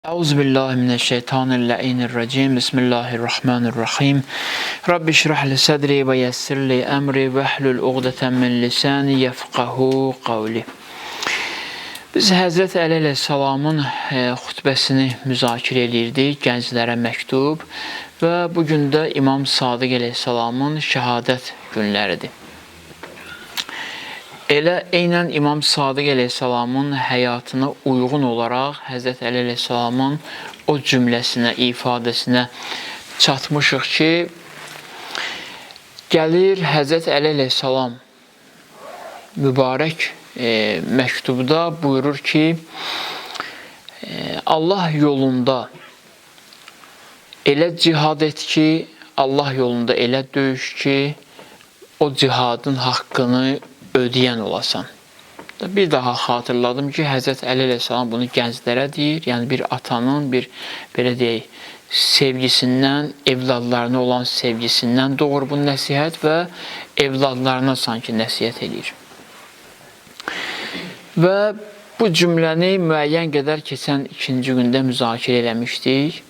Euzubillahi mineşşeytanirracim. Bismillahirrahmanirrahim. Rabbi şrah li sadri ve yessir li emri ve hlul uqdeten min lisani yefqahu qavli. Biz Həzrət Əli əleyhissalamın xutbəsini müzakirə eləyirdik, gənclərə məktub və bu gün də İmam Sadiq əleyhissalamın şəhadət günləridir. Elə eynən İmam Sadiq əleyhissalamın həyatına uyğun olaraq Həzrət Əli əleyhissalamın o cümləsinə, ifadəsinə çatmışıq ki, gəlir Həzrət Əli əleyhissalam mübarək məktubda buyurur ki, Allah yolunda elə cihad et ki, Allah yolunda elə döyüş ki, o cihadın haqqını ödəyən olasan. Bir daha xatırladım ki, Həzrət Əli əleyhissalam bunu gənclərə deyir. Yəni bir atanın bir belə deyək, sevgisindən, evladlarına olan sevgisindən doğur bu nəsihət və evladlarına sanki nəsihət eləyir. Və bu cümləni müəyyən qədər keçən ikinci gündə müzakirə eləmişdik.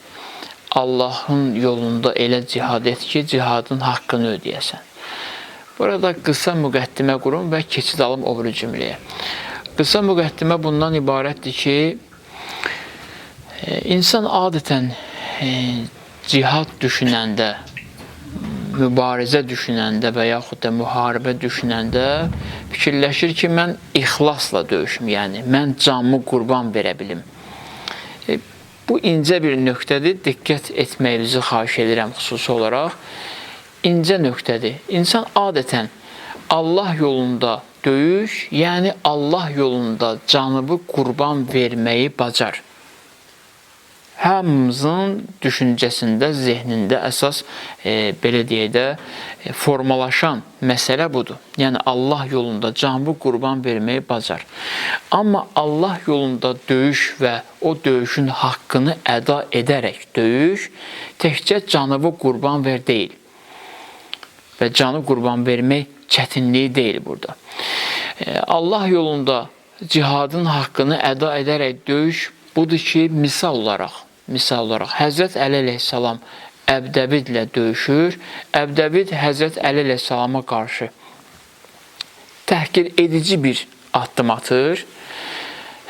Allahın yolunda elə cihad et ki, cihadın haqqını ödəyəsən. Burada qısa müqəddimə qurum və keçid alım o biri cümləyə. Qısa müqəddimə bundan ibarətdir ki, insan adətən cihad düşünəndə, mübarizə düşünəndə və yaxud da müharibə düşünəndə fikirləşir ki, mən ixlasla döyüşüm, yəni mən canımı qurban verə bilim. Bu incə bir nöqtədir, diqqət etməyinizi xahiş edirəm xüsusi olaraq. İncə nöqtədir. İnsan adətən Allah yolunda döyüş, yəni Allah yolunda canını qurban verməyi bacar. Hamımızın düşüncəsində, zehnində əsas belə deyək də formalaşan məsələ budur. Yəni Allah yolunda canını qurban verməyi bacar. Amma Allah yolunda döyüş və o döyüşün haqqını əda edərək döyüş təkcə canını qurban ver deyil. Və canı qurban vermək çətinliyi deyil burada. Allah yolunda cihadın haqqını əda edərək döyüş budur ki, misal olaraq Həzrət Əli əleyhissalam Əbdəvidlə döyüşür. Əbdəvid Həzrət Əli əleyhissalama qarşı təhqir edici bir addım atır.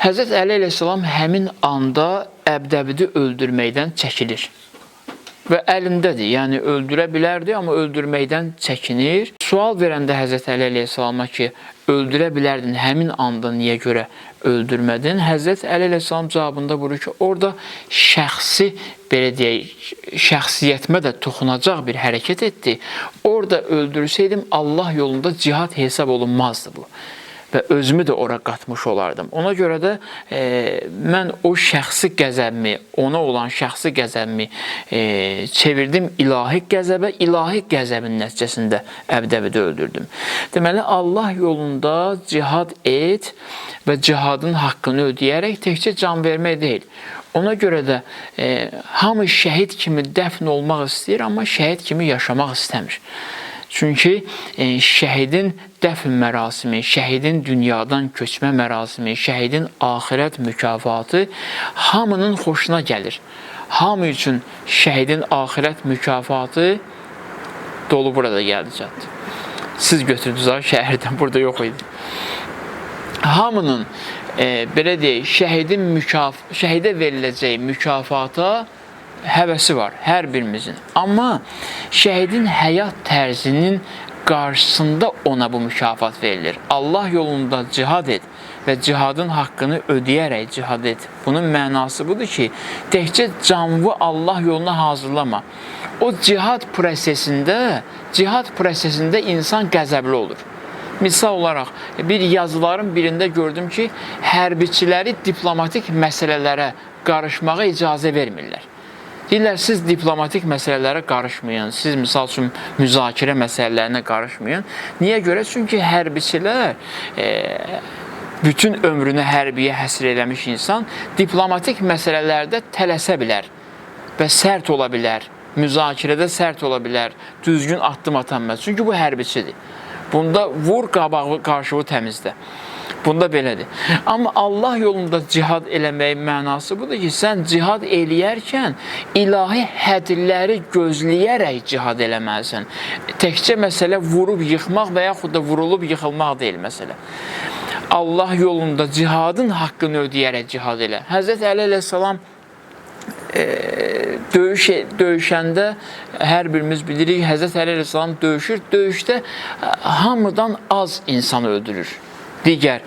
Həzrət Əli əleyhissalam həmin anda Əbdəvidi öldürməkdən çəkilir. Və əlindədir, yəni öldürə bilərdi, amma öldürməkdən çəkinir. Sual verəndə Həzrət Əli əleyhissalama ki, öldürə bilərdin, həmin anda niyə görə öldürmədin? Həzrət Əli əleyhissalam cavabında buyurur ki, orada şəxsi, belə deyək, şəxsiyyətimə də toxunacaq bir hərəkət etdi. Orada öldürsəydim, Allah yolunda cihad hesab olunmazdı bu. Və özümü də ora qatmış olardım. Ona görə də mən o şəxsi qəzəbimi, ona olan şəxsi qəzəbimi çevirdim ilahi qəzəbə, ilahi qəzəbin nəticəsində Əbdəvidi öldürdüm. Deməli, Allah yolunda cihad et və cihadın haqqını ödəyərək təkcə can vermək deyil. Ona görə də hamı şəhid kimi dəfn olmaq istəyir, amma şəhid kimi yaşamaq istəmir. Çünki şəhidin dəfn mərasimi, şəhidin dünyadan köçmə mərasimi, şəhidin axirət mükafatı hamının xoşuna gəlir. Hamı üçün şəhidin axirət mükafatı dolu burada gəldi çatdı. Siz götürdünüz ha, şəhərdən, burada yox idi. Hamının belə deyək, şəhidə veriləcək mükafata həvəsi var hər birimizin. Amma şəhidin həyat tərzinin qarşısında ona bu mükafat verilir. Allah yolunda cihad et və cihadın haqqını ödəyərək cihad et. Bunun mənası budur ki, təkcə canını Allah yoluna hazırlama. O cihad prosesində insan qəzəbli olur. Misal olaraq bir yazıların birində gördüm ki, hərbiçiləri diplomatik məsələlərə qarışmağa icazə vermirlər. Deyirlər, siz diplomatik məsələlərə qarışmayın, siz misal üçün müzakirə məsələlərinə qarışmayın. Niyə görə? Çünki hərbiçilər bütün ömrünü hərbiyə həsr eləmiş insan diplomatik məsələlərdə tələsə bilər və sərt ola bilər, müzakirədə sərt ola bilər, düzgün addım atanmaz. Çünki bu hərbiçidir. Bunda vur qabağı, qarşığı təmizlə. Bunda belədir. Amma Allah yolunda cihad eləməyin mənası budur ki, sən cihad eləyərkən ilahi hədləri gözləyərək cihad eləməlisən. Təkcə məsələ vurub yıxmaq və yaxud da vurulub yıxılmaq deyil məsələ. Allah yolunda cihadın haqqını ödəyərək cihad elə. Həzrət Əli əleyhissalam döyüşəndə hər birimiz bilirik, Həzrət Əli əleyhissalam döyüşür. Döyüşdə hamıdan az insan öldürür. Digər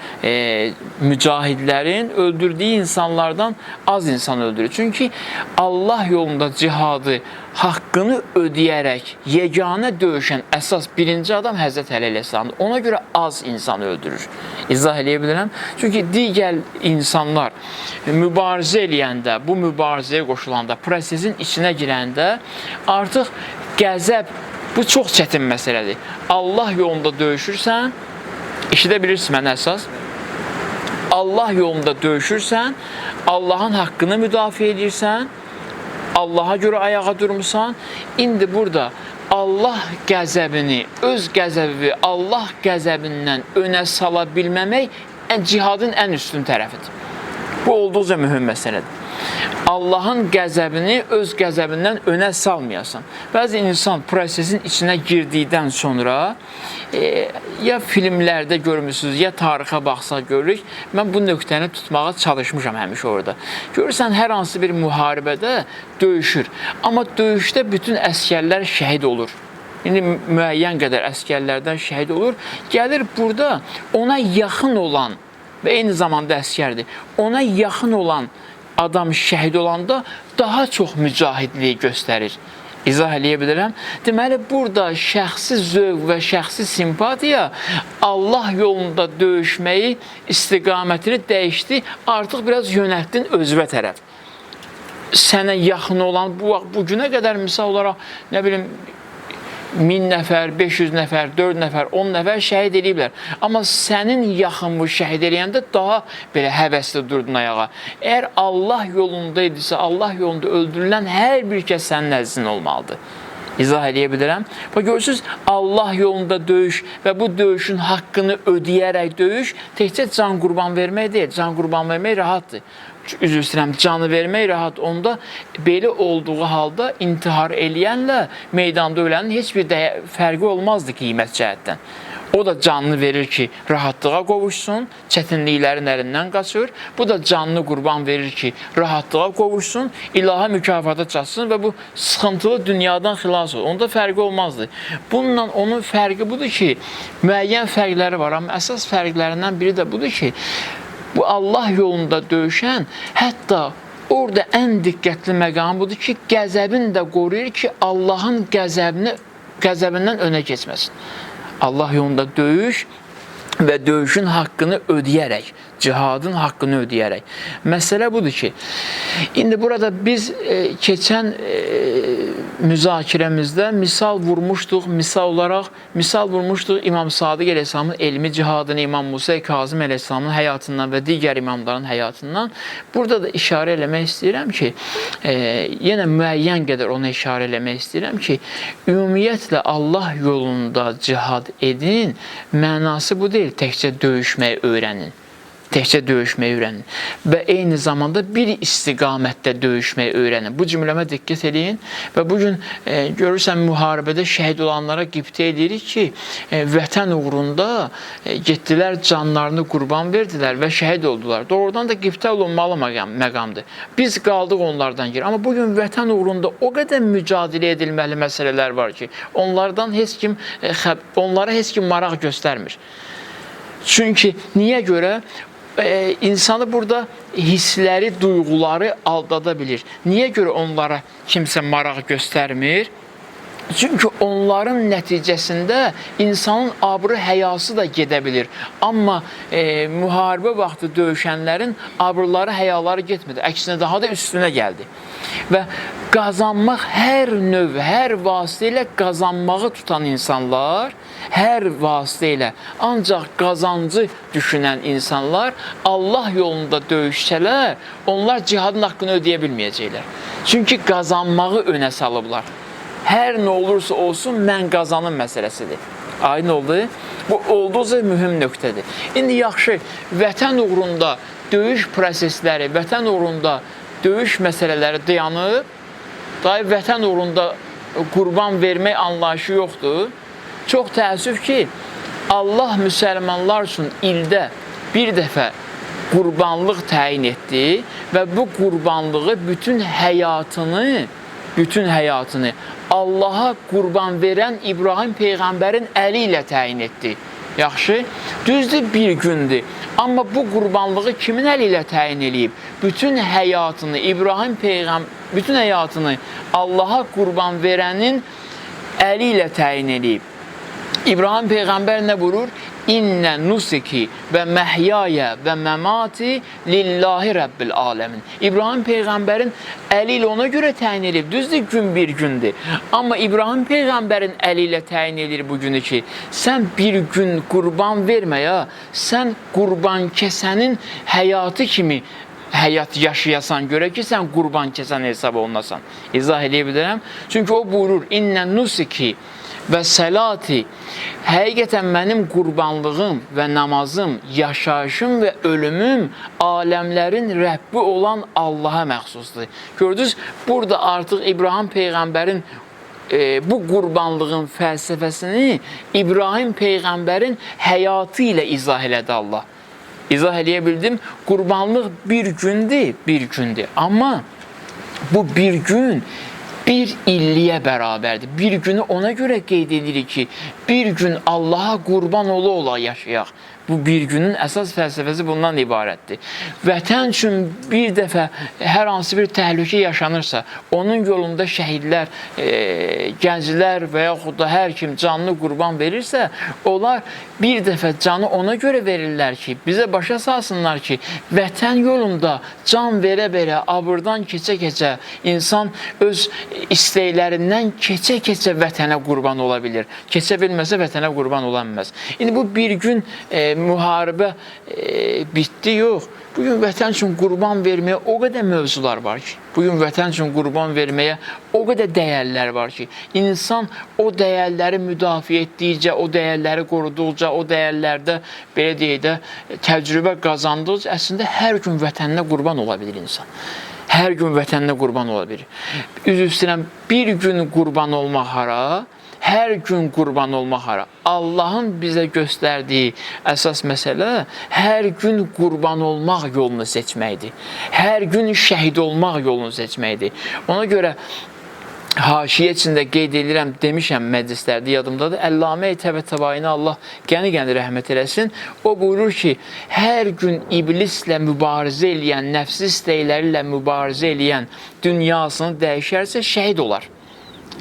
mücahidlərin öldürdüyü insanlardan az insan öldürür. Çünki Allah yolunda cihadı haqqını ödəyərək yeganə döyüşən əsas birinci adam Həzrət Əli əleyhissalamdır. Ona görə az insan öldürür. İzah eləyə bilirəm. Çünki digər insanlar mübarizə eləyəndə, bu mübarizəyə qoşulanda, prosesin içinə girəndə artıq qəzəb, bu çox çətin məsələdir. Allah yolunda döyüşürsən, eşidə bilirsiniz mənə əsas. Allah yolunda döyüşürsən, Allahın haqqını müdafiə edirsən, Allaha görə ayağa durmusan. İndi burada Allah qəzəbini, öz qəzəbi Allah qəzəbindən önə sala bilməmək cihadın ən üstün tərəfidir. Bu olduqca mühüm məsələdir. Allahın qəzəbini öz qəzəbindən önə salmayasan. Bəzi insan prosesin içinə girdikdən sonra ya filmlərdə görmüsünüz, ya tarixə baxsaq görürük. Mən bu nöqtəni tutmağa çalışmışam həmişə orada. Görürsən, hər hansı bir müharibədə döyüşür. Amma döyüşdə bütün əsgərlər şəhid olur. İndi müəyyən qədər əsgərlərdən şəhid olur. Gəlir burada ona yaxın olan və eyni zamanda əsgərdir. Ona yaxın olan adam şəhid olanda daha çox mücahidliyi göstərir. İzah eləyə bilirəm. Deməli, burada şəxsi zövq və şəxsi simpatiya Allah yolunda döyüşməyi istiqamətini dəyişdi, artıq biraz yönəltdin özünə tərəf. Sənə yaxın olan bu vaxt, bu günə qədər misal olaraq, nə bilim, 1000 nəfər, 500 nəfər, 4 nəfər, 10 nəfər şəhid eləyiblər. Amma sənin yaxınını şəhid eləyəndə daha belə həvəsli durdun ayağa. Əgər Allah yolunda idisə, Allah yolunda öldürülən hər bir kəs sənin əzizin olmalıdır. İzah eləyə bilirəm. Bax, görürsünüz, Allah yolunda döyüş və bu döyüşün haqqını ödəyərək döyüş təkcə can qurban vermək deyil. Can qurban vermək rahatdır. Üzr istəyirəm, canı vermək rahat. Onda belə olduğu halda intihar eləyənlə meydanda ölənin heç bir fərqi olmazdı qiymət cəhətdən. O da canını verir ki, rahatlığa qovuşsun, çətinliklərin əlindən qaçır. Bu da canını qurban verir ki, rahatlığa qovuşsun, ilahi mükafata çatsın və bu sıxıntılı dünyadan xilas olur. Onda fərqi olmazdı. Bununla onun fərqi budur ki, müəyyən fərqləri var, amma əsas fərqlərindən biri də budur ki, bu Allah yolunda döyüşən, hətta orada ən diqqətli məqam budur ki, qəzəbini də qoruyur ki, Allahın qəzəbindən önə keçməsin. Allah yolunda döyüş və döyüşün haqqını ödəyərək, cihadın haqqını ödəyərək. Məsələ budur ki, indi burada biz keçən müzakirəmizdə misal vurmuşduq, misal vurmuşduq İmam Sadiq əleyhissalamın elmi cihadını, İmam Musa Kazım əleyhissalamın həyatından və digər imamların həyatından. Burada da işarə eləmək istəyirəm ki, yenə müəyyən qədər ona işarə eləmək istəyirəm ki, ümumiyyətlə Allah yolunda cihad edin, mənası bu deyil, təkcə döyüşməyi öyrənin. Təkcə döyüşməyi öyrənin və eyni zamanda bir istiqamətdə döyüşməyi öyrənin. Bu cümləmə diqqət eləyin və bugün görürsən müharibədə şəhid olanlara qibtə edirik ki, vətən uğrunda getdilər, canlarını qurban verdilər və şəhid oldular. Doğrudan da qibtə olunmalı məqamdır. Biz qaldıq onlardan geri. Amma bugün vətən uğrunda o qədər mücadilə edilməli məsələlər var ki, onlardan heç kim onlara heç kim maraq göstərmir. Çünki niyə görə? İnsanı burada hissləri, duyğuları aldada bilir. Niyə görə onlara kimsə maraq göstərmir? Çünki onların nəticəsində insanın abrı, həyası da gedə bilir. Amma müharibə vaxtı döyüşənlərin abrıları, həyaları getmədi. Əksinə daha da üstünə gəldi. Və qazanmaq hər növ, hər vasitə ilə qazanmağı tutan insanlar, hər vasitə ilə ancaq qazancı düşünən insanlar Allah yolunda döyüşsələr, onlar cihadın haqqını ödəyə bilməyəcəklər. Çünki qazanmağı önə salıblar. Hər nə olursa olsun, mən qazanım məsələsidir. Aydın oldu? Bu olduqca mühüm nöqtədir. İndi yaxşı, vətən uğrunda döyüş prosesləri, vətən uğrunda döyüş məsələləri dayanıb, dahi vətən uğrunda qurban vermək anlayışı yoxdur. Çox təəssüf ki, Allah müsəlmanlar üçün ildə bir dəfə qurbanlıq təyin etdi və bu qurbanlığı bütün həyatını Allaha qurban verən İbrahim peyğəmbərin əli ilə təyin etdi. Yaxşı, düzdür bir gündür. Amma bu qurbanlığı kimin əli ilə təyin eləyib? Bütün həyatını İbrahim peyğəmbər, bütün həyatını Allaha qurban verənin əli ilə təyin eləyib. İbrahim peyğəmbər nə buyurur? İnnə nusiki və məhyaya və məmati lillahi rəbbil aləmin. İbrahim peyğəmbərin əli ilə ona görə təyin edib. Düzdür, gün bir gündür. Amma İbrahim peyğəmbərin əli ilə təyin edir bu günü ki, sən bir gün qurban vermə ya, sən qurban kəsənin həyatı kimi həyat yaşayasan, görə ki, sən qurban kəsən hesab olunasan. İzah eləyə bilərəm. Çünki o buyurur, İnnə nusiki və səlati, həqiqətən mənim qurbanlığım və namazım, yaşayışım və ölümüm aləmlərin Rəbbi olan Allaha məxsusdur. Gördünüz, burada artıq İbrahim peyğəmbərin bu qurbanlığın fəlsəfəsini İbrahim peyğəmbərin həyatı ilə izah elədi Allah. İzah eləyə bildim. Qurbanlıq bir gündür, bir gündür. Amma bu bir gün bir illiyə bərabərdir. Bir günü ona görə qeyd edirik ki, bir gün Allaha qurban ola-ola yaşayaq. Bu bir günün əsas fəlsəfəsi bundan ibarətdir. Vətən üçün bir dəfə hər hansı bir təhlükə yaşanırsa, onun yolunda şəhidlər, gənclər və yaxud da hər kim canını qurban verirsə, onlar bir dəfə canı ona görə verirlər ki, bizə başa salsınlar ki, vətən yolunda can verə-verə, abırdan keçə-keçə insan öz istəklərindən keçə-keçə vətənə qurban ola bilir. Keçə bilməsə vətənə qurban ola bilməz. İndi bu bir gün müharibə bitdi, yox. Bugün vətən üçün qurban verməyə o qədər mövzular var ki, bugün vətən üçün qurban verməyə o qədər dəyərlər var ki, insan o dəyərləri müdafiə etdikcə, o dəyərləri qoruduqca, o dəyərlərdə belə deyək də təcrübə qazandıqca əslində hər gün vətəninə qurban ola bilir insan. Hər gün vətəninə qurban ola bilir. Üzr istəyirəm, bir gün qurban olmaq hara? Hər gün qurban olmaq hara? Allahın bizə göstərdiyi əsas məsələ hər gün qurban olmaq yolunu seçməkdir. Hər gün şəhid olmaq yolunu seçməkdir. Ona görə haşiyə içində qeyd edirəm, demişəm məclislərdə, yadımdadır. Əllamə-i Təbətəbaini Allah qəni-qəni rəhmət eləsin. O buyurur ki, hər gün iblislə mübarizə eləyən, nəfsi istəkləri ilə mübarizə eləyən dünyasını dəyişərsə şəhid olar.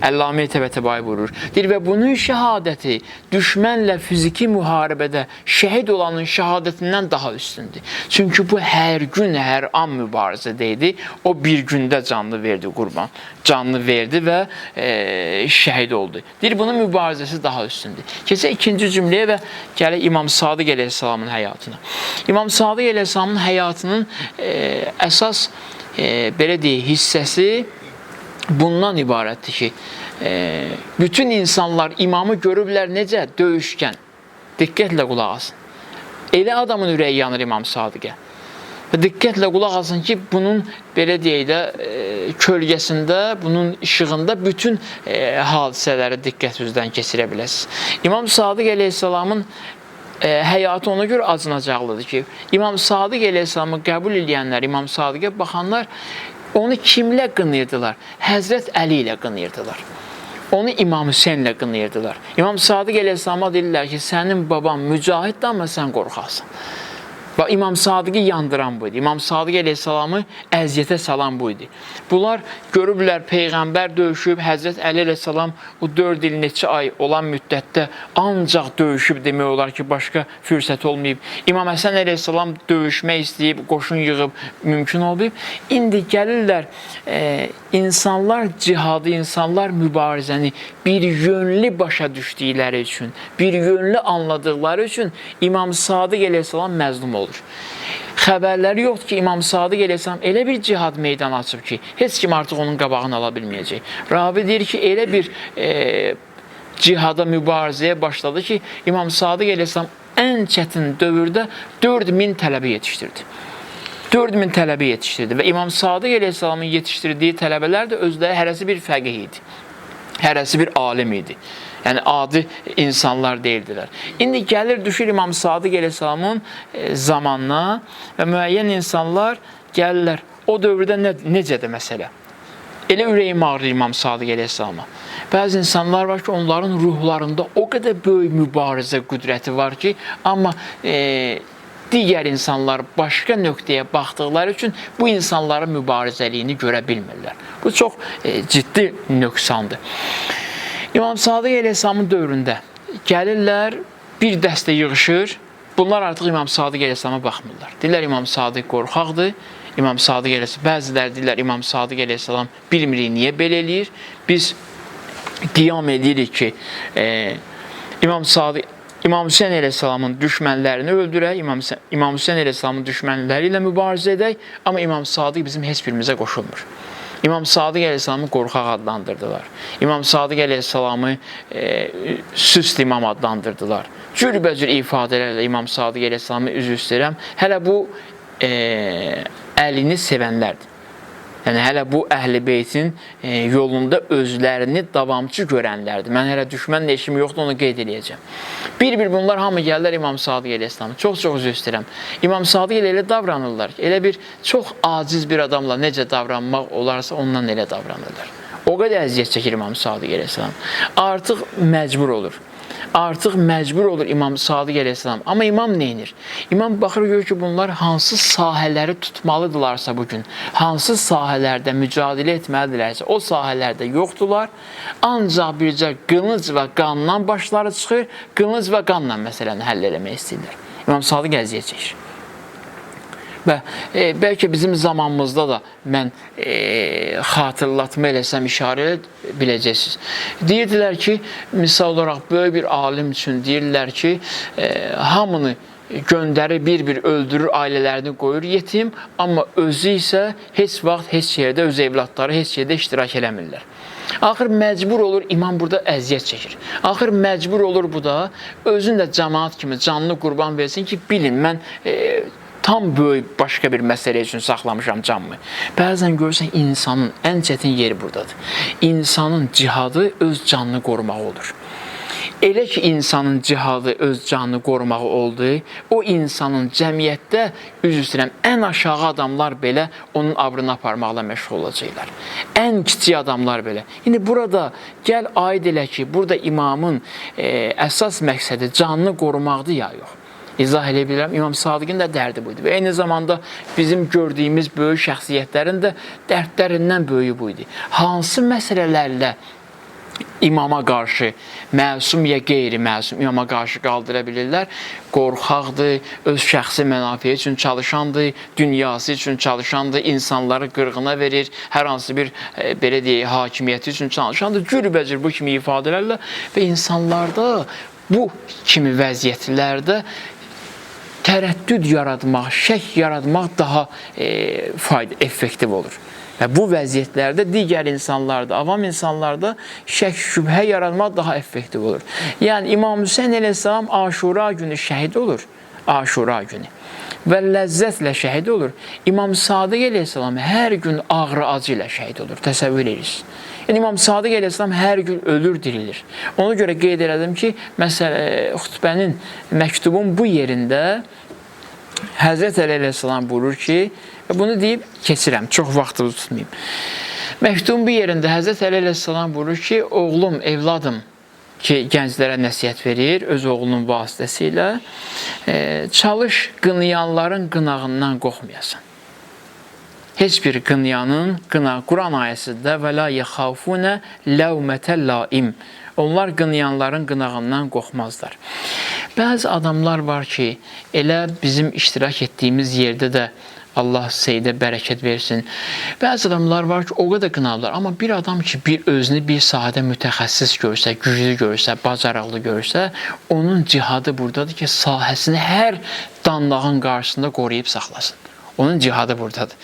Əllamə-i Təbətəbai buyurur. Deyir və bunun şəhadəti düşmənlə fiziki müharibədə şəhid olanın şəhadətindən daha üstündür. Çünki bu hər gün, hər an mübarizədə idi. O bir gündə canını verdi qurban. Canını verdi və şəhid oldu. Deyir, bunun mübarizəsi daha üstündür. Keçək ikinci cümləyə və gələk İmam Sadiq əleyhissalamın həyatına. İmam Sadiq əleyhissalamın həyatının əsas belə deyək, hissəsi bundan ibarətdir ki, bütün insanlar imamı görüblər necə? Döyüşkən. Diqqətlə qulaq asın. Elə adamın ürəyi yanır İmam Sadiqə. Və diqqətlə qulaq asın ki, bunun belə deyək də kölgəsində, bunun işığında bütün hadisələri diqqət üzdən keçirə biləsiniz. İmam Sadiq əleyhissalamın həyatı ona görə acınacaqlıdır ki, İmam Sadiq əleyhissalamı qəbul edənlər, İmam Sadiqə baxanlar onu kimlə qınayırdılar? Həzrət Əli ilə qınayırdılar. Onu İmam Hüseynlə qınayırdılar. İmam Sadiq əleyhissalama deyirlər ki, sənin baban mücahiddir, amma sən qorxaqsan. Bax, İmam Sadiqi yandıran bu idi. İmam Sadiq əleyhissalamı əziyyətə salan bu idi. Bunlar görüblər, Peyğəmbər döyüşüb, Həzrət Əli əleyhissalam o 4 il neçə ay olan müddətdə ancaq döyüşüb demək olar ki, başqa fürsət olmayıb. İmam Həsən əleyhissalam döyüşmək istəyib, qoşun yığıb, mümkün olmayıb. İndi gəlirlər, insanlar cihadı, insanlar mübarizəni bir yönlü başa düşdükləri üçün, bir yönlü anladıqları üçün İmam Sadiq əleyhissalam məzlum olur. Xəbərləri yoxdur ki, İmam Sadiq əleyhissalam elə bir cihad meydanı açıb ki, heç kim artıq onun qabağını ala bilməyəcək. Ravi deyir ki, elə bir cihada, mübarizəyə başladı ki, İmam Sadiq əleyhissalam ən çətin dövrdə 4000 tələbə yetişdirdi. 4000 tələbə yetişdirdi və İmam Sadiq əleyhissalamın yetişdirdiyi tələbələr də özləri hərəsi bir fəqih idi. Hərəsi bir alim idi. Yəni adi insanlar deyildilər. İndi gəlir düşür İmam Sadiq əleyhissalamın zamanına və müəyyən insanlar gəlirlər. O dövrdə necədir məsələ? Elə ürəyim ağrır İmam Sadiq əleyhissalama. Bəzi insanlar var ki, onların ruhlarında o qədər böyük mübarizə qüdrəti var ki, amma digər insanlar başqa nöqtəyə baxdıqları üçün bu insanların mübarizəliyini görə bilmirlər. Bu çox ciddi nöqsandır. İmam Sadiq əleyhissalamın dövründə gəlirlər, bir dəstə yığışır. Bunlar artıq İmam Sadiq əleyhissalama baxmırlar. Deyirlər İmam Sadiq qorxaqdır. İmam Sadiq əleyhissalam, bəziləri deyirlər İmam Sadiq əleyhissalam bilmirik niyə belə eləyir. Biz qiyam edirik ki, İmam Hüseyn əleyhissalamın düşmənlərini öldürək, İmam Hüseyn əleyhissalamın düşmənləri ilə mübarizə edək, amma İmam Sadiq bizim heç birimizə qoşulmur. İmam Sadiq əleyhissalamı qorxaq adlandırdılar. İmam Sadiq əleyhissalamı süst imam adlandırdılar. Cürbəcür ifadələrlə İmam Sadiq əleyhissalamı üzr istəyirəm. Hələ bu əlini sevənlərdir. Yəni hələ bu Əhl-i Beytin yolunda özlərini davamçı görənlərdir. Mən hələ düşmənlə işim yoxdur, onu qeyd eləyəcəm. Bir-bir bunlar hamı gəlirlər İmam Sadiq əleyhissalama. Çox-çox üzr istəyirəm. İmam Sadiq elə davranırlar ki, elə bir çox aciz bir adamla necə davranmaq olarsa ondan elə davranırlar. O qədər əziyyət çəkir İmam Sadiq əleyhissalam. Artıq məcbur olur. Artıq məcbur olur İmam Sadiq əleyhissalam. Amma imam nə edir? İmam baxır görür ki, bunlar hansı sahələri tutmalıdırlarsa bugün, hansı sahələrdə mücadilə etməlidirlərsə, o sahələrdə yoxdular. Ancaq bircə qılınc və qandan başları çıxır, qılınc və qanla məsələni həll eləmək istəyirlər. İmam Sadiq əziyyət çəkir. Və bəlkə bizim zamanımızda da mən xatırlatma eləsəm, işarə elə biləcəksiniz. Deyirdilər ki, misal olaraq böyük bir alim üçün deyirlər ki, hamını göndərir, bir-bir öldürür, ailələrini qoyur yetim, amma özü isə heç vaxt, heç yerdə, öz evladları heç yerdə iştirak eləmirlər. Axır məcbur olur, imam burada əziyyət çəkir. Axır məcbur olur bu da, özün də cəmaat kimi canını qurban versin ki, bilin, mən tam böyük başqa bir məsələ üçün saxlamışam canımı. Bəzən görürsən, insanın ən çətin yeri buradadır. İnsanın cihadı öz canını qorumağı olur. Elə ki, insanın cihadı öz canını qorumağı oldu, o insanın cəmiyyətdə, üzr istəyirəm, ən aşağı adamlar belə onun abrını aparmaqla məşğul olacaqlar. Ən kiçik adamlar belə. İndi burada gəl aid elə ki, burada imamın əsas məqsədi canını qorumaqdır ya yox. İzah eləyə bilirəm. İmam Sadiqin də dərdi buydu. Və eyni zamanda bizim gördüyümüz böyük şəxsiyyətlərin də dərdlərindən böyüyü buydu. Hansı məsələlərlə imama qarşı, məsum ya qeyri-məsum imama qarşı qaldıra bilirlər? Qorxaqdır, öz şəxsi mənafeyi üçün çalışandır, dünyası üçün çalışandır, insanları qırğına verir, hər hansı bir belə deyək, hakimiyyəti üçün çalışandır. Cürbəcür bu kimi ifadələrlə və insanlarda bu kimi vəziyyətlərdə tərəddüd yaratmaq, şək yaratmaq daha fayda, effektiv olur. Və bu vəziyyətlərdə digər insanlarda, avam insanlarda şək, şübhə yaratmaq daha effektiv olur. Yəni İmam Hüseyn əleyhissalam Aşura günü şəhid olur. Aşura günü. Və ləzzətlə şəhid olur. İmam Sadiq əleyhissalam hər gün ağrı acı ilə şəhid olur. Təsəvvür edirsiniz. Yəni İmam Sadiq əleyhissalam hər gün ölür, dirilir. Ona görə qeyd elədim ki, məsələ xutbənin, məktubun bu yerində Həzrət Əli əleyhissalam buyurur ki, və bunu deyib keçirəm, çox vaxtınızı tutmayayım. Məktubun bu yerində Həzrət Əli əleyhissalam buyurur ki, oğlum, evladım ki, gənclərə nəsihət verir öz oğlunun vasitəsilə, çalış qınayanların qınağından qorxmayasan. Heç bir qınayanın qınağı, Quran ayəsində və la yəxafunə ləvmətə laim. Onlar qınayanların qınağından qorxmazlar. Bəzi adamlar var ki, elə bizim iştirak etdiyimiz yerdə də Allah seydə bərəkət versin. Bəzi adamlar var ki, o qədər qınarlar. Amma bir adam ki, bir özünü bir sahədə mütəxəssis görsə, güclü görsə, bacarıqlı görsə, onun cihadı buradadır ki, sahəsini hər danlağın qarşısında qoruyub saxlasın. Onun cihadı buradadır.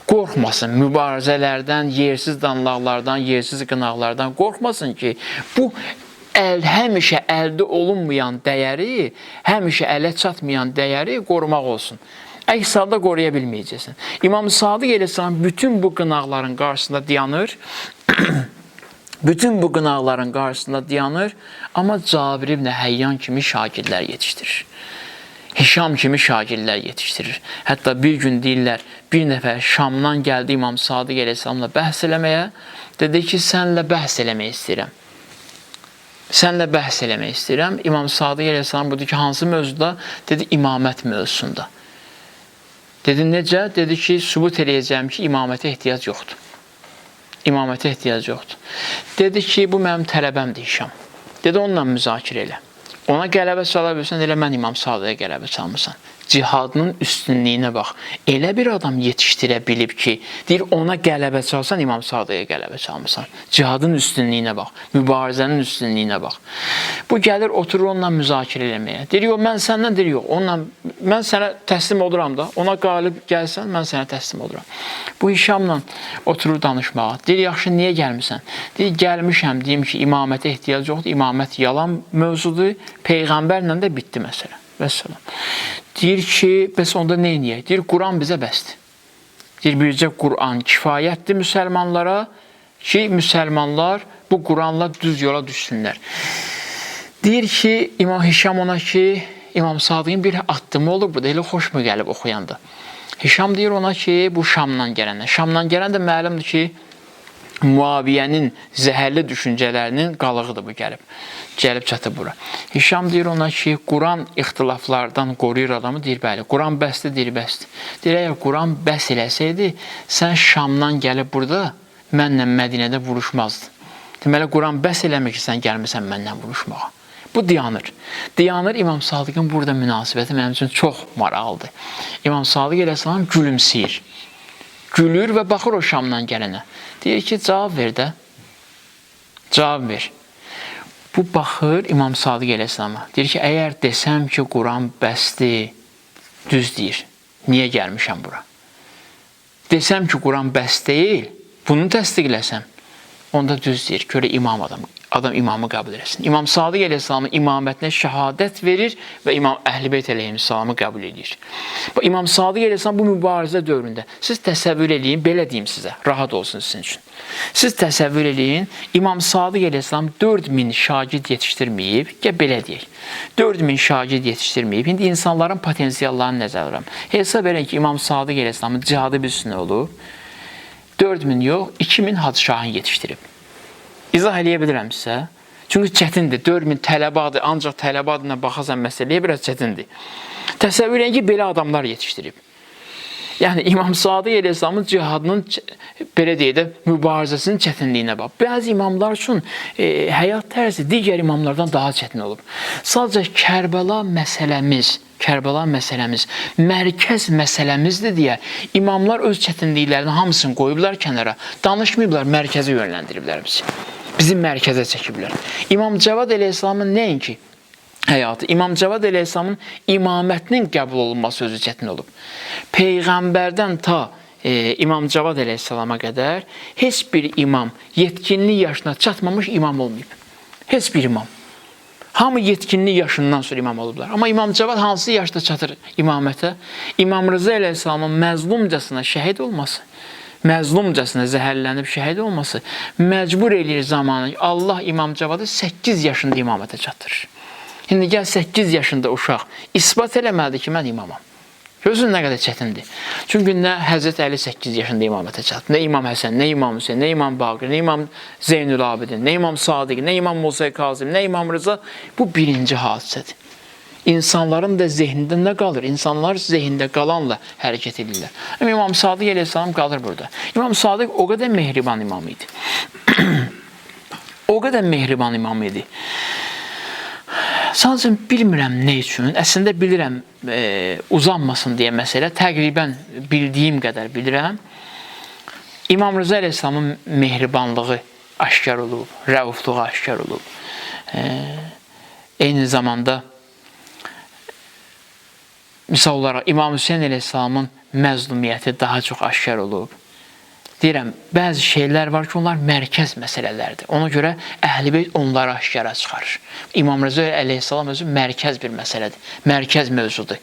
Qorxmasın mübarizələrdən, yersiz danlaqlardan, yersiz qınaqlardan qorxmasın ki, bu Həmişə əldə olunmayan dəyəri, həmişə ələ çatmayan dəyəri qorumaq olsun. Əks halda qoruya bilməyəcəksən. İmam Sadiq əleyhissalam bütün bu qınaqların qarşısında dayanır. Bütün bu qınaqların qarşısında dayanır, amma Cabir ibn Həyyan kimi şagirdlər yetişdirir. Hişam kimi şagirdlər yetişdirir. Hətta bir gün deyirlər, bir nəfər Şamdan gəldi İmam Sadiq əleyhissalamla bəhs eləməyə. Dedi ki, sənlə bəhs eləmək istəyirəm. Sənlə bəhs eləmək istəyirəm. İmam Sadiq əleyhissalam buyurdu ki, hansı mövzuda? Dedi, imamət mövzusunda. Dedi, necə? Dedi ki, sübut eləyəcəyəm ki, imamətə ehtiyac yoxdur. İmamətə ehtiyac yoxdur. Dedi ki, bu mənim tələbəmdir Hişam. Dedi, onunla müzakirə elə. Ona qələbə çala bilsən, elə mən İmam Sadıqa qələbə çalmısan. Cihadının üstünlüyünə bax. Elə bir adam yetişdirə bilib ki, deyir, ona qələbə çalsan, İmam Sadıqa qələbə çalmısan. Cihadın üstünlüyünə bax, mübarizənin üstünlüyünə bax. Bu gəlir, oturur onunla müzakirə eləməyə. Deyir, yox, mən səndən, deyir, yox, onunla, mən sənə təslim oluram da, ona qalib gəlsən, mən sənə təslim oluram. Bu Hişamla oturur danışmağa. Deyir, yaxşı, niyə gəlmirsən? Deyir, gəlmişəm, deyim ki, imamətə ehtiyac yoxdur, imamət yalan mövzudur, Peyğəmbərlə də bitdi məsələ. Vəssalam. Deyir ki, bəs onda nə eləyək? Deyir, Quran bizə bəsdir. Deyir, bircə Quran kifayətdir müsəlmanlara ki, müsəlmanlar bu Quranla düz yola düşsünlər. Deyir ki, İmam Hişam ona ki, İmam Sadıqın bir addımı olub, bu da elə xoşmu gəlib oxuyanda. Hişam deyir ona ki, bu Şamdan gələnlər. Şamdan gələn də məlumdur ki, Muaviyyənin zəhərli düşüncələrinin qalığıdır bu gəlib. Gəlib çatıb bura. Hişam deyir ona ki, Quran ixtilaflardan qoruyur adamı, deyir, bəli. Quran bəsdir, deyir, bəsdir. Deyir, əgər Quran bəs eləsəydi, sən Şamdan gəlib burada mənlə Mədinədə vuruşmazdın. Deməli, Quran bəs eləmir ki, sən gəlmirsən mənlə vuruşmağa. Bu dayanır. Dayanır. İmam Sadıqın burada münasibəti mənim üçün çox maraqlıdır. İmam Sadıq əleyhissalam gülümsəyir. Gülür və baxır o Şamdan gələnə. Deyir ki, cavab ver də. Cavab ver. Bu baxır İmam Sadıq əleyhissalama. Deyir ki, əgər desəm ki, Quran bəsdir, düz deyir. Niyə gəlmişəm bura? Desəm ki, Quran bəs deyil, bunu təsdiqləsəm, onda düz deyir. Görə imam adam. Adam imamı qəbul eləsin. İmam Sadıq əleyhissalamın imamətinə şəhadət verir və İmam Əhl-i Beyt əleyhissalamı qəbul edir. Bu İmam Sadıq əleyhissalam bu mübarizə dövründə, siz təsəvvür eləyin, belə deyim sizə, rahat olsun sizin üçün. Siz təsəvvür eləyin, İmam Sadıq əleyhissalam 4000 şagird yetişdirməyib, gəl belə deyək. 4000 şagird yetişdirməyib. İndi insanların potensiallarını nəzərə alıram. Hesab edin ki, İmam Sadıq əleyhissalamın cihadı bir üstünə olub. 4000 yox, 2000 Hacı Şahin yetişdirib. İzah eləyə bilirəm sizə. Çünki çətindir. 4000 tələbə adı, ancaq tələbə adına baxasan məsələyə biraz çətindir. Təsəvvür edin ki, belə adamlar yetişdirib. Yəni İmam Sadıq əleyhissalamın cihadının belə deyək də mübarizəsinin çətinliyinə bax. Bəzi imamlar üçün həyat tərzi digər imamlardan daha çətin olub. Sadəcə Kərbəla məsələmiz mərkəz məsələmizdir deyə imamlar öz çətinliklərinin hamısını qoyublar kənara, danışmayıblar, mərkəzə yönləndiriblər bizi. Bizi mərkəzə çəkiblər. İmam Cavad əleyhissalamın nəinki həyatı, İmam Cavad əleyhissalamın imamətinin qəbul olunması özü çətin olub. Peyğəmbərdən ta İmam Cavad əleyhissalama qədər heç bir imam yetkinlik yaşına çatmamış imam olmayıb. Heç bir imam. Hamı yetkinlik yaşından sonra imam olublar. Amma İmam Cavad hansı yaşda çatır imamətə? İmam Rıza əleyhissalamın məzlumcasına şəhid olması, məzlumcasına zəhərlənib şəhid olması məcbur eləyir zamanı. Allah İmam Cavadı 8 yaşında imamətə çatdırır. İndi gəl 8 yaşında uşaq isbat eləməlidir ki, mən imamam. Görürsünüz nə qədər çətindir. Çünki nə Həzrət Əli 8 yaşında imamətə çatdı, nə İmam Həsən, nə İmam Hüseyn, nə İmam Baqir, nə İmam Zeynül Abidin, nə İmam Sadiq, nə İmam Musa Kazım, nə İmam Rıza. Bu birinci hadisədir. İnsanların da zehnində nə qalır? İnsanlar zehində qalanla hərəkət edirlər. Amma İmam Sadiq əleyhissalam qalır burada. İmam Sadiq o qədər mehriban imam idi. O qədər mehriban imam idi. Sadəcə bilmirəm nə üçün. Əslində bilirəm, uzanmasın deyə məsələ. Təqribən bildiyim qədər bilirəm. İmam Rıza əleyhissalamın mehribanlığı aşkar olub, rəufluğu aşkar olub. Eyni zamanda misal olaraq İmam Hüseyn əleyhissalamın məzlumiyyəti daha çox aşkar olub. Deyirəm, bəzi şeylər var ki, onlar mərkəz məsələlərdir. Ona görə Əhl-i Beyt onları aşkara çıxarır. İmam Rıza əleyhissalam özü mərkəz bir məsələdir. Mərkəz mövzudur.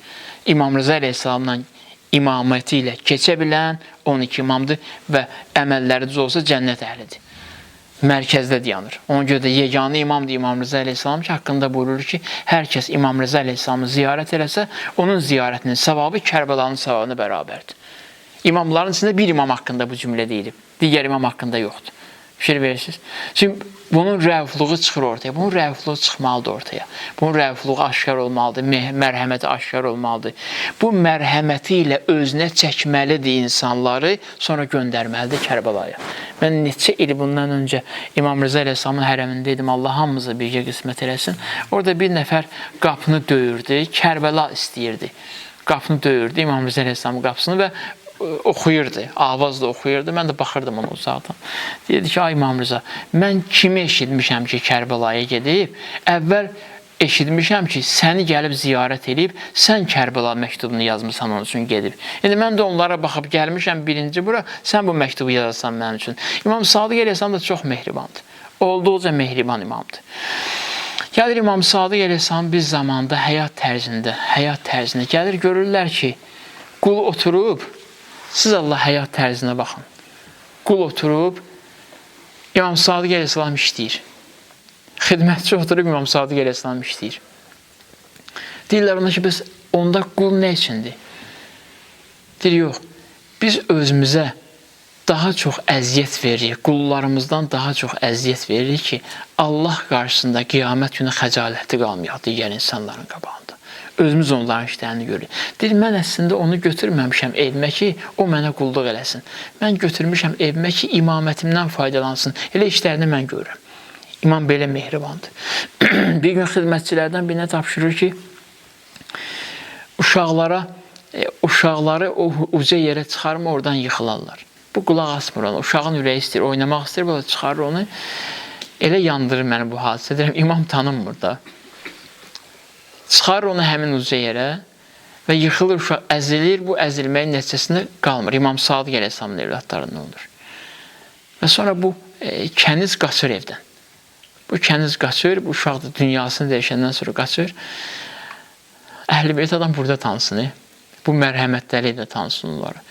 İmam Rıza əleyhissalamla imaməti ilə keçə bilən 12 imamdır və əməlləri düz olsa cənnət əhlidir. Mərkəzdə dayanır. Ona görə də yeganə imamdır İmam Rıza əleyhissalam ki, haqqında buyurur ki, hər kəs İmam Rıza əleyhissalamı ziyarət eləsə, onun ziyarətinin savabı Kərbəlanın savabına bərabərdir. İmamların içində bir imam haqqında bu cümlə deyilib. Digər imam haqqında yoxdur. Fikir verirsiniz. Çünki bunun rəufluğu çıxır ortaya. Bunun rəufluğu çıxmalıdır ortaya. Bunun rəufluğu aşkar olmalıdır. Mərhəməti aşkar olmalıdır. Bu mərhəməti ilə özünə çəkməlidir insanları, sonra göndərməlidir Kərbəlaya. Mən neçə il bundan öncə İmam Rıza əleyhissalamın hərəmində idim. Allah hamımıza birgə qismət eləsin. Orada bir nəfər qapını döyürdü, Kərbəla istəyirdi. Qapını döyürdü İmam Rıza əleyhissalamın qapısını və oxuyurdu, avazla oxuyurdu. Mən də baxırdım ona uzaqdan. Deyirdi ki, ay İmam Rıza, mən kimi eşitmişəm ki, Kərbəlaya gedib, əvvəl eşitmişəm ki, səni gəlib ziyarət eləyib, sən Kərbəla məktubunu yazmısan onun üçün gedib. İndi mən də onlara baxıb gəlmişəm birinci bura, sən bu məktubu yazasan mənim üçün. İmam Sadıq əleyhissalam da çox mehribandır. Olduqca mehriban imamdır. Gəlir İmam Sadıq əleyhissalam bir zamanda həyat tərzində gəlir, görürlər ki, qul oturub, siz Allah həyat tərzinə baxın. Qul oturub, İmam Sadıq əleyhissalam işləyir. Xidmətçi oturub İmam Sadıq əleyhissalam işləyir. Deyirlər ona ki, biz onda qul nə üçündür? Deyir, yox, biz özümüzə daha çox əziyyət veririk, qullarımızdan daha çox əziyyət veririk ki, Allah qarşısında qiyamət günü xəcalətli qalmayaq digər insanların qabağında. Özümüz onların işlərini görürük. Deyir, mən əslində onu götürməmişəm evimə ki, o mənə qulluq eləsin. Mən götürmüşəm evimə ki, imamətimdən faydalansın. Elə işlərini mən görürəm. İmam belə mehribandır. Bir gün xidmətçilərdən birinə tapşırır ki, uşaqları o uca yerə çıxarma, oradan yıxılarlar. Bu qulaq asmır ona. Uşağın ürəyi istəyir, oynamaq istəyir, bu da çıxarır onu. Elə yandırır məni bu hadisə. Deyirəm, imam tanınmır da. Çıxarır onu həmin uca yerə və yıxılır uşaq, əzilir. Bu əzilməyin nəticəsində qalmır. İmam Sadıq əleyhissalamın evladlarından olur. Və sonra bu kəniz qaçır evdən. Bu kəniz qaçır, bu uşaq da dünyasını dəyişəndən sonra qaçır. Əhl-i Beyt adam burada tanısın. Bu mərhəmətləri ilə tanısın onları.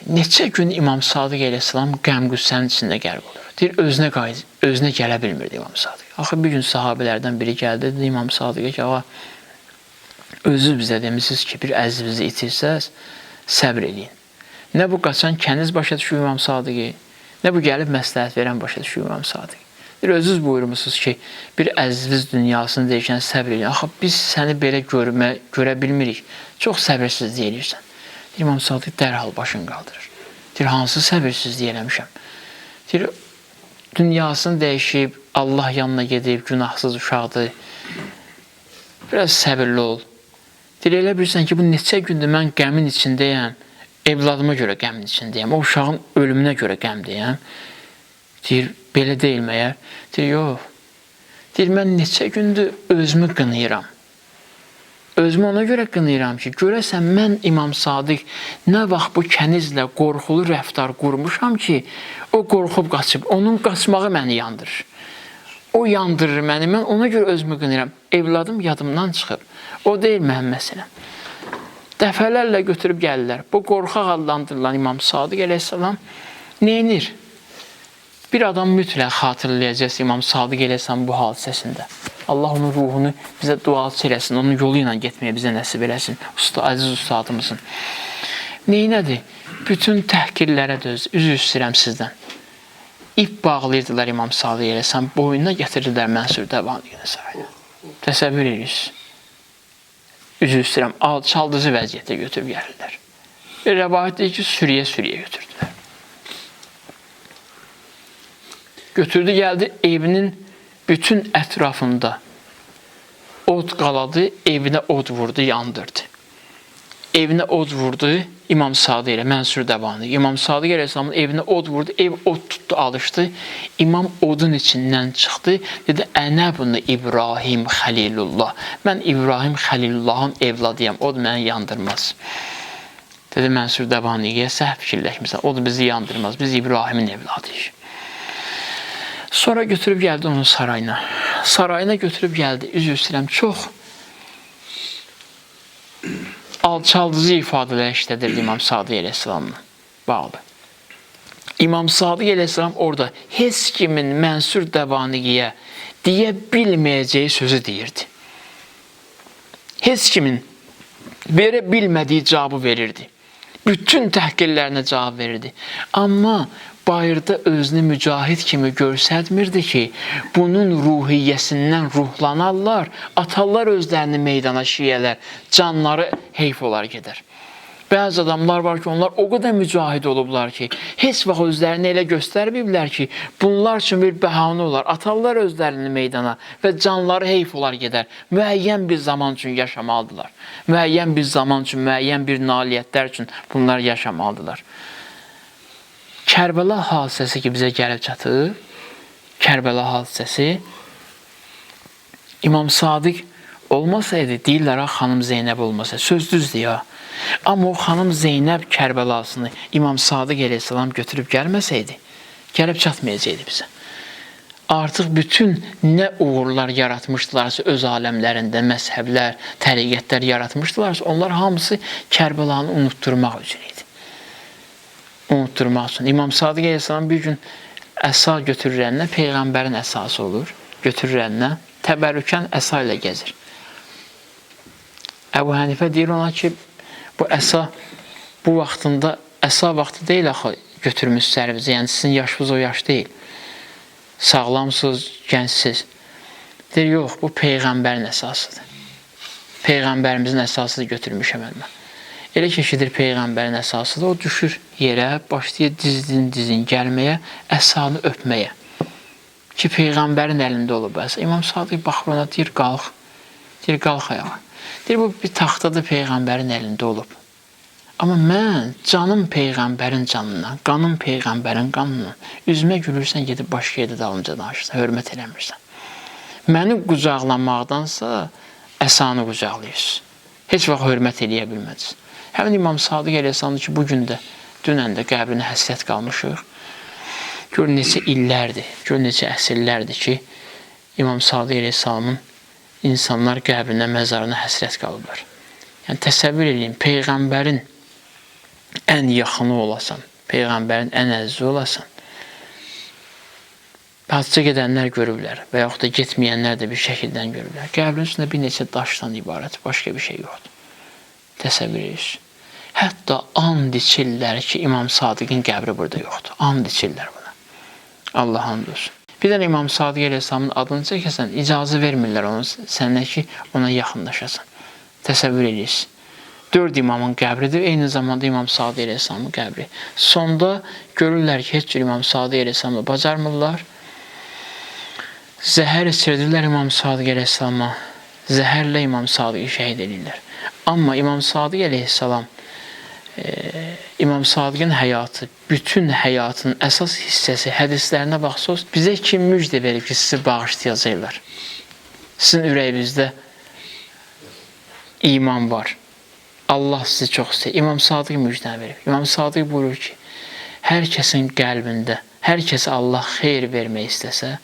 Neçə gün İmam Sadıq əleyhissalam qəm-qüssənin içində qərq olur. Deyir, özünə gələ bilmirdi İmam Sadıq. Axı bir gün sahabələrdən biri gəldi, dedi İmam Sadıqa ki, ağa, özünüz bizə demişsiniz ki, bir əzizinizi itirsəz, səbr eləyin. Nə bu qaçan kəniz başa düşür İmam Sadıqı, nə bu gəlib məsləhət verən başa düşür İmam Sadıq. Deyir, özünüz buyurmuşsunuz ki, bir əziziniz dünyasını dəyişən səbr eləyin. Axı biz səni belə görə bilmirik, çox səbirsizlik eləyirsən. İmam Sadıq dərhal başını qaldırır. Deyir, hansı səbirsizlik eləmişəm? Deyir, dünyasını dəyişib, Allah yanına gedib, günahsız uşaqdır. Biraz səbirli ol. Deyir, elə bilirsən ki, bu neçə gündür mən qəmin içindəyəm, evladıma görə qəmin içindəyəm, o uşağın ölümünə görə qəmdəyəm. Deyir, belə deyil məyər? Deyir, yox. Deyir, mən neçə gündür özümü qınayıram. Özümü ona görə qınayıram ki, görəsən mən İmam Sadıq nə vaxt bu kənizlə qorxulu rəftar qurmuşam ki, o qorxub qaçıb, onun qaçmağı məni yandırır. O yandırır məni, mən ona görə özümü qınayıram. Evladım yadımdan çıxıb. O deyil mənim məsələm. Dəfələrlə götürüb gəlirlər. Bu qorxaq adlandırılan İmam Sadıq əleyhissalam neynir? Bir adam mütləq xatırlayacaq İmam Sadıq əleyhissalam bu hadisəsində. Allah onun ruhunu bizə duaçı eləsin, onun yolu ilə getməyə bizə nəsib eləsin. Usta, əziz ustadımızın. Neynədir? Bütün təhqirlərə döz, üzr istəyirəm sizdən. İp bağlayırdılar İmam Sadıq əleyhissalam, boynuna gətirirdilər Mənsur Dəvaniqini sarayına. Təsəvvür edirsiniz. Üzr istəyirəm, alçaldıcı vəziyyətə götürüb gəlirlər. Bir rəvayət deyir ki, sürüyə-sürüyə götürdülər. Götürdü, gəldi evinin bütün ətrafında od qaladı, evinə od vurdu, yandırdı. Evinə od vurdu İmam Sadıq ilə Mənsur Dəvani. İmam Sadıq əleyhissalamın evinə od vurdu, ev od tutdu, alışdı. İmam odun içindən çıxdı, dedi Ənə bunu İbrahim Xəlilullah. Mən İbrahim Xəlilullahın evladıyam, od məni yandırmaz. Dedi, Mənsur Dəvaniqiyə səhv fikirləşmirsən, o da bizi yandırmaz, biz İbrahimin evladıyıq. Sonra götürüb gəldi onun sarayına. Sarayına götürüb gəldi, üzr istəyirəm, çox alçaldıcı ifadələr işlədirdi İmam Sadiq əleyhissalamla bağlı. İmam Sadiq əleyhissalam orada heç kimin Mənsur Dəvaniqiyə deyə bilməyəcəyi sözü deyirdi. Heç kimin verə bilmədiyi cavabı verirdi. Bütün təhqirlərinə cavab verirdi. Amma bayırda özünü mücahid kimi göstərmirdi ki, bunun ruhiyyəsindən ruhlanarlar, atarlar özlərini meydana şiyələr, canları heyf olar gedər. Bəzi adamlar var ki, onlar o qədər mücahid olublar ki, heç vaxt özlərini elə göstərməyiblər ki, bunlar üçün bir bəhanə olar, atarlar özlərini meydana və canları heyf olar gedər. Müəyyən bir zaman üçün yaşamalıdırlar. Müəyyən bir zaman üçün, müəyyən bir nailiyyətlər üçün bunlar yaşamalıdırlar. Kərbəla hadisəsi ki, bizə gəlib çatır, Kərbəla hadisəsi İmam Sadiq olmasaydı, deyirlər ha, xanım Zeynəb olmasaydı, söz düzdür ya. Amma o xanım Zeynəb Kərbəlasını İmam Sadiq əleyhissalam götürüb gəlməsəydi, gəlib çatmayacaqdı bizə. Artıq bütün nə uğurlar yaratmışdılarsa öz aləmlərində, məzhəblər, təriqətlər yaratmışdılarsa, onlar hamısı Kərbəlanı unutturmaq üçün idi. Unutturmaq üçün. İmam Sadiq əleyhissalam bir gün əsa götürür əlinə, Peyğəmbərin əsası olur, götürür əlinə, təbərrükən əsa ilə gəzir. Əbu Hənifə deyir ona ki, bu əsa bu vaxtında, əsa vaxtı deyil axı götürmüş sərvizə, yəni sizin yaşınız o yaş deyil. Sağlamsınız, gəncsiz. Deyir, yox, bu Peyğəmbərin əsasıdır. Peyğəmbərimizin əsasıdır götürmüşəm əlimə. Elə ki, eşidir Peyğəmbərin əsasıdır, o düşür yerə, başlayır dizin gəlməyə, əsanı öpməyə. Ki, Peyğəmbərin əlində olub əsa. İmam Sadiq baxır ona, deyir, qalx. Deyir, qalx ayağa. Deyir, bu bir taxtadır Peyğəmbərin əlində olub. Amma mən canım Peyğəmbərin canından, qanım Peyğəmbərin qanından, üzümə gülürsən, gedib başqa yerdə dalınca danışırsan, hörmət eləmirsən. Məni qucaqlamaqdansa əsanı qucaqlayırsınız. Heç vaxt hörmət eləyə bilmədiniz. Həmin İmam Sadiq əleyhissalamdır ki, bu gün də, dünən də qəbrinə həsrət qalmışıq. Gör neçə illərdir, gör neçə əsrlərdir ki, İmam Sadiq əleyhissalamın insanlar qəbrinə, məzarına həsrət qalıblar. Yəni təsəvvür eləyin, Peyğəmbərin ən yaxını olasan, Peyğəmbərin ən əzizi olasan. Hacca gedənlər görüblər və yaxud da getməyənlər də bir şəkildən görüblər. Qəbrin üstündə bir neçə daşdan ibarət, başqa bir şey yoxdur. Təsəvvür edirsiniz. Hətta and içirlər ki, İmam Sadiqin qəbri burada yoxdur. And içirlər buna. Allah and olsun. Bir dənə İmam Sadiq əleyhissalamın adını çəkəsən, icazə vermirlər onun sənə ki, ona yaxınlaşasan. Təsəvvür edirsiniz. 4 imamın qəbridir, eyni zamanda İmam Sadiq əleyhissalamın qəbri. Sonda görürlər ki, heç cür İmam Sadiq əleyhissalamı bacarmırlar. Zəhər içirdirlər İmam Sadiq əleyhissalama. Zəhərlə İmam Sadiqi şəhid edirlər. Amma İmam Sadiq əleyhissalam, İmam Sadiqin həyatı, bütün həyatının əsas hissəsi hədislərinə baxsaq, bizə kim müjdə verib ki, sizi bağışlayacaqlar. Sizin ürəyinizdə iman var. Allah sizi çox istəyir. İmam Sadiq müjdə verib. İmam Sadiq buyurur ki, hər kəsin qəlbində, hər kəsə Allah xeyir vermək istəsə,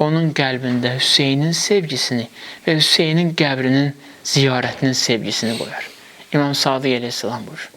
onun qəlbində Hüseynin sevgisini və Hüseynin qəbrinin ziyarətinin sevgisini qoyar. İmam Sadiq əleyhissalam buyurur.